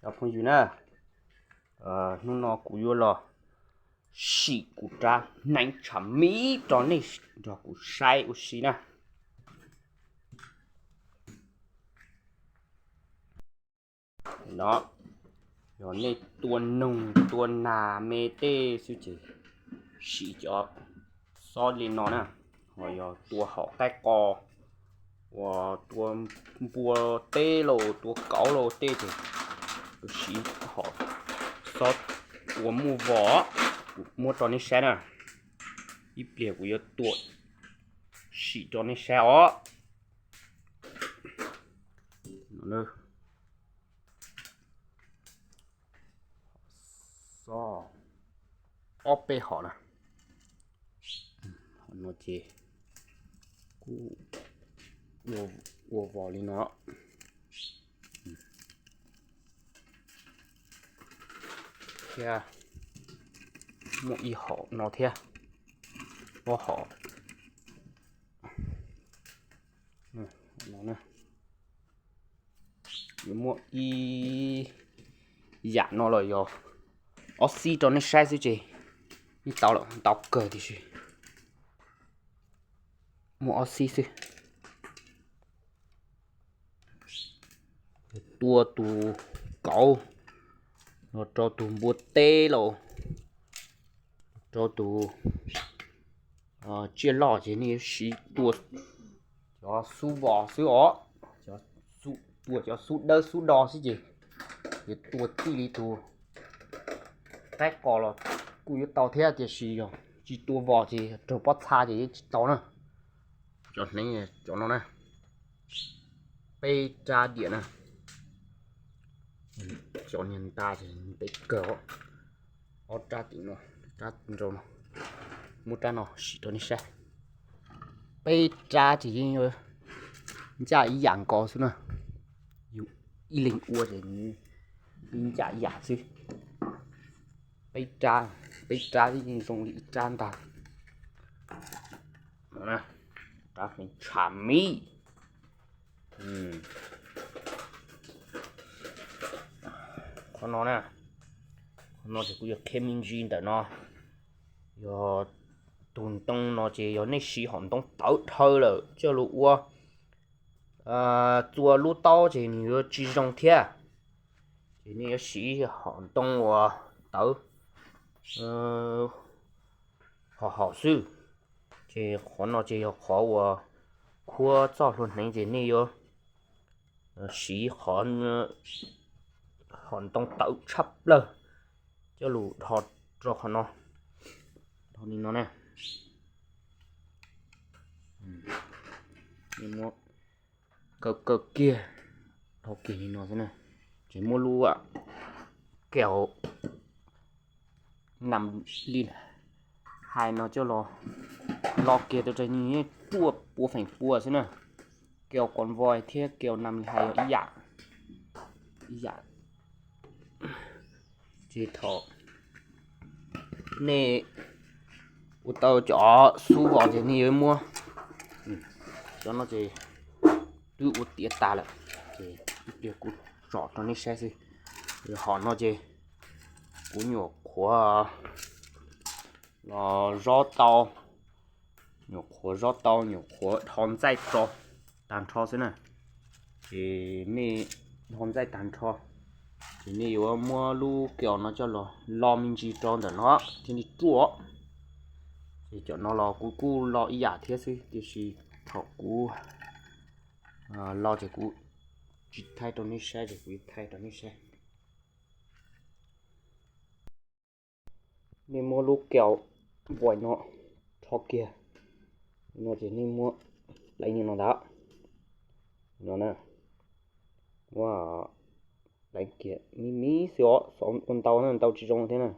Cov phooj ywg na, hnub no kuv yuav los sim kuv rab hneev tshav mib rau nej nrog kuv saib ua si na. No, yog nej tua noog tua nas me tej xwb ces sim cov xob li no na, ho yog tua hom qaib qos uas tua npua teb los tua kauv los tej ces sim hom xob uas muaj vos, kuv muab rau nej saib na. Ib pliag kuv yuav tua sim rau nej saib os. Xob ob peb hom na, no ces kuj ua vos li no thiab, muaj ib hom no thiab, ob hom no. Yuav muaj ib yam no los yog ob xib rau nej saib xwb ces yeej tau lawm, ntau kawg tiam sis muaj ob xib xwb. Tua tus kauv los rau tus npua teb los rau tus tsiaj loj ces nej yuav siv tua cov xub vos xwb os, tua cov xub dawb xub do xwb ces yuav tua txij li tus qaib qos los kuj yuav tau thiab, tiam sis yog tsis tua vos ces raug pob txha ces yeej tsis tau na. Cov hneev cov no na, peb rab diam na, cov niag nta ces peb kawg, ob rab tim no, rab nrau no, muab rab no sim rau nej saib. Peb rab ces yeej ncaj ib yam nkaus xwb na, yus ib leeg ua ces ncaj ib yam xwb. Peb rab, peb rab yeej zoo li ib rab ntag. Rab hneev tshav mib. Qhov no na, qhov no ces kuv yuav qhia me ntsis ntawm no. Yog tus ntoo no ces yog nej siv hom ntoo tawv dhawv lawm coj lug ua txua lub taub ces nws yuav tsis zoo thiab. Ces nej yuav siv hom ntoo uas tawv hom haum xwb. Ces qhov no ces yog qhov uas khuab txoj hlua hneev ces nej yuav siv qhov, hom ntoo tawv tshaj plaws coj lug dhos rau qhov no, dhos li no na. Kaw kaw kiag, dhos kiag li no xwb na, ces muab lub kaus nam li hais no coj los lo kiag rau, nws ruaj pua feem pua xwb na. Kaus kom voi thiab kaus nam li hais yog ib yam, ib yam. Ces thaum nej ua tau cov xub vos ces nej yuav muab, cov no ces twb ua tiav tas lawm, ces ib pliag kuv tsom rau nej saib xwb. Hom no ces kuv nyuam qhuav los zob tau, nyuam qhuav zob tau, nyuam qhuav dhos ntxaij rau tag nrho xwb na. Ces nej dhos ntxaij tag nrho, ces nej yuav muab lub kaus no coj los lo me ntsis rau ntawm no thiaj li ruaj. Ces cov no los kuv kuj lo ib yam thiab xwb, tiam sis thaum kuv lo ces kuv tsis thaij rau nej saib, ces kuv thaij rau nej saib. Nej muab lub kaus voi no rho kiag, no ces nej muab pleev li no ntag. No na, muab pleev kiag me me xwb os, xov ua ntau na, ntau tsis zoo thiab na.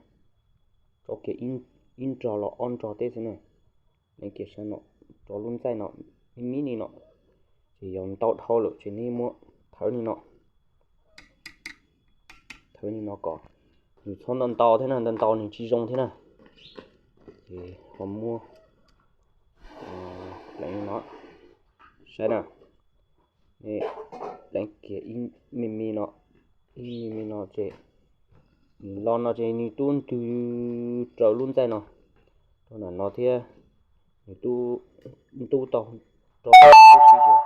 Rho kiag ib nrog los ob nrog tej xwb na. Pleev kiag sab no, rau lub ntxaij no, me me li no, ces yog ntau dhau lawm ces nej muab thawv li no, thawv li no kom nws txhob ntau ntau thiab na, ntau ntau nws tsis zoo thiab na. Ces ho muab pleev li no, saib na, pleev kiag ib me me no, ib me me no, Ces nws los no ces nws tub ntws raws lub ntxaij no rau nram no thiab, nws tub ntub tau rau tib si ces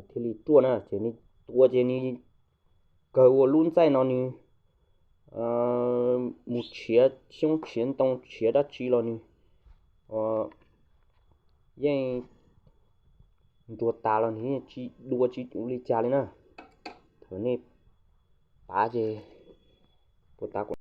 thiaj li ruaj na. Ces nws tua ces nws kawg ua lub ntxaij no nws mus tshiav xyoob tshiav ntoo tshiav dab tsi los nws yeej nruas tas los nws yeej tsis dua tsis ua li cas li na. Thaum nej pav ces puas tas kuv